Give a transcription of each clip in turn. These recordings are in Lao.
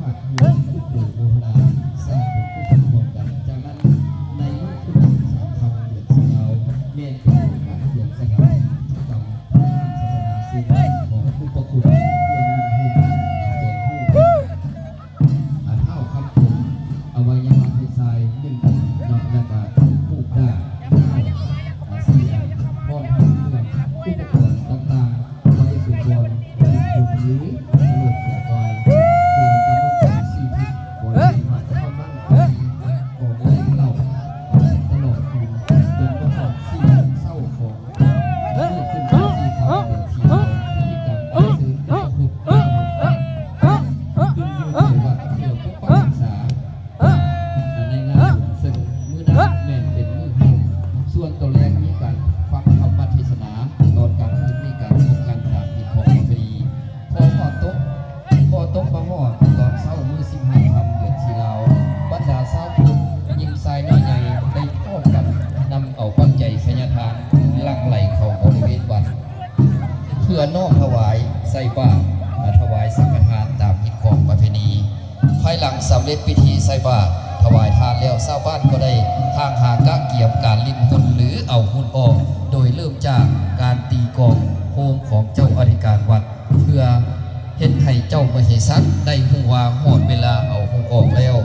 ພາກຮ່ວມອຸດໜູນໂມທະນາ ສ້າງບຸນອຸທິດຮ່ວມກັນ. ຈາກນັ້ນ ໃນມື້ຄືນວັນທີສາມຄ່ຳເດືອນສີ່ລາວ ແມ່ນເປັນໂອກາດເພື່ອສະຖາປະນິດກິດຈະກຳທາງສາສະໜາ ເຊັ່ນ ຂອງອຸປະຄຸນ ເຄື່ອງລຸ້ນໂຮມ ແກງຮູ້ ອາ ທ້າວຄຳຜົມ ອະໄວຍະວະເພດຊາຍໜຶ່ງເນາະ ແລ້ວກະປູກດ້າ ອາ ສີ່ອັນ ພ້ອມທັງເຄື່ອງອຸປະກອນຕ່າງໆ ໄວ້ເປັນບ່ອນຫຼິ້ນຫົນ ຫຼື ຕະຫຼົກຫົວຄວາຍ ໂດຍກຳນົດການສີ່ທິດ ບໍລິເວນວັດ ປະມານກອງເຫຼົ້າ ຕະຫຼອດຄືນ ຈົນຮອດສີ່ໂມງເຊົ້າຂອງ ເມື່ອຂຶ້ນເປັນສີ່ຄ່ຳເດືອນສີ່ ພິທີກຳອັນເຊີນພະພຸດ ຂຶ້ນຢູ່ໃນວັດເພື່ອປົກປັກຮັກສາ ໃນງານບຸນ ເຊິ່ງມື້ນັ້ນແມ່ນເປັນມື້ໂຮມ. ສ່ວນຕອນແລງມີການຟັງທຳມະເທສະໜາ, ຕອນກາງຄືນມີການສົບງານຕາມຮີດຄອງປະເພນີ. ພໍຮອດຕົກ ພໍຕົກມາຮອດຕອນເຊົ້າມື້ສິບຫ້າຄ່ຳເດືອນສີ່ລາວ ບັນດາຊາວພຸດ ຍິງຊາຍນ້ອຍໃຫຍ່ ໄດ້ພ້ອມກັນນຳເອົາປັດໄຈໄຊຍະທານ ຫຼັ່ງໄຫຼເຂົ້າບໍລິເວນວັດ ເພື່ອນ້ອມຖວາຍໃສ່ບາດ ແລະ ຖວາຍສັງຄະທານຕາມຮີດຄອງປະເພນີ. ພາຍຫຼັງສຳເລັດພິທີໃສ່ບາດຖວາຍທານແລ້ວ, ຊາວບ້ານກໍໄດ້ຮ່າງຫາກະກຽມການຫຼິ້ນຮຸນ ຫຼື ເອົາຮຸນອອກ, ໂດຍເລີ່ມຈາກການຕີກອງໂຮມຂອງເຈົ້າອະທິການວັດ ເພື່ອເຮັດໃຫ້ເຈົ້າມະເຫສັກໄດ້ຮູ້ວ່າຮອດເວລາເອົາຮຸນອອກແລ້ວ.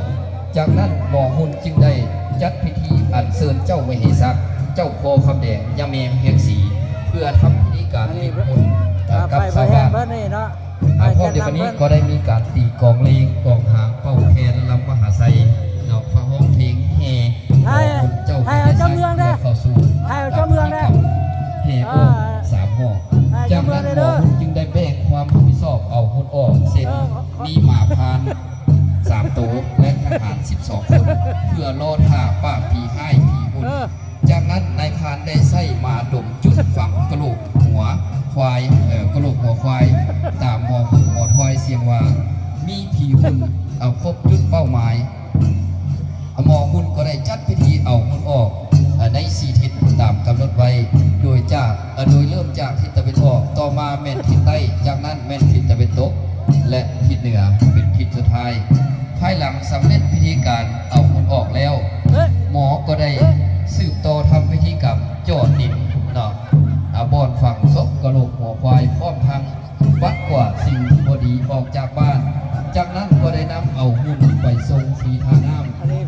ຈາກນັ້ນໝໍຮຸນຈຶ່ງໄດ້ຈັດພິທີອັນເຊີນເຈົ້າມະເຫສັກ, ເຈົ້າພໍ່ຄຳແດງ, ຍາແມ່ແຮງສີ ເພື່ອທຳພິທີການ ເອີ ຫຼິ້ນຮຸນ ເອີ ກັບຊາວບ້ານ. ເອີ ພ້ອມດຽວກັນນີ້ກໍໄດ້ມີການຕີກອງເລງ, ກອງຫາງ, ເປົ່າແຄນ, ລຳມະຫາໄຊ ເນາະ, ຟ້າຮ້ອງເພງ, ແຫ່ ໃຫ້ ເຈົ້າ ໃຫ້ເຈົ້າເມືອງເດ້ ເຂົ້າສູ່ ໃຫ້ເຈົ້າເມືອງເດ້ ແຫ່ອອກ ເອີ ສາມຮອບ. ໃຫ້ເຈົ້າເມືອງເດ້ເດີ. ຈາກນັ້ນໝໍຮຸນຈຶ່ງໄດ້ແບ່ງຄວາມຮັບຜິດຊອບເອົາຮຸນອອກ ເຊັ່ນ ເອີ ມີໝາພານສາມໂຕ ແລະ ທະຫານສິບສອງຄົນ ເພື່ອລໍຖ້າປາບຜີຮ້າຍຜີຮຸນ. ເອີ ຈາກນັ້ນນາຍພານໄດ້ໃຊ້ໝາດົມຈຸດຝັງກະໂຫຼກຫົວຄວາຍ ເອີ ກະໂຫຼກຫົວຄວາຍ ຕາມໝໍຮຸນ ໝໍທວາຍ ສ່ຽງວ່າມີຜີຮຸນ ເອົາ ຄົບຈຸດເປົ້າໝາຍ. ໝໍຮຸນກໍໄດ້ຈັດພິທີເອົາຮຸນອອກ ເອີ ໃນສີ່ທິດຕາມກຳນົດໄວ້ ໂດຍຈາກ ເອີ ໂດຍເລີ່ມຈາກທິດຕາເວັນອອກ, ຕໍ່ມາແມ່ນທິດໃຕ້, ຈາກນັ້ນແມ່ນທິດຕາເວັນຕົກ. ແລະທິດເໜືອເປັນທິດສຸດທ້າຍ. ພາຍຫຼັງສຳເລັດພິທີການເອົາຫຸ່ນອອກແລ້ວ, ໝໍກໍໄດ້ສືບຕໍ່ທຳພິທີກຳເຈາະດິນເນາະ ອາ ບ່ອນຝັງສົບກະໂຫຼກຫົວຄວາຍ ພ້ອມທັງປັດກວາດສິ່ງທີ່ບໍ່ດີອອກຈາກບ້ານ. ຈາກນັ້ນກໍໄດ້ນຳເອົາຫຸ່ນໄປສົ່ງທີ່ທ່ານ້ຳ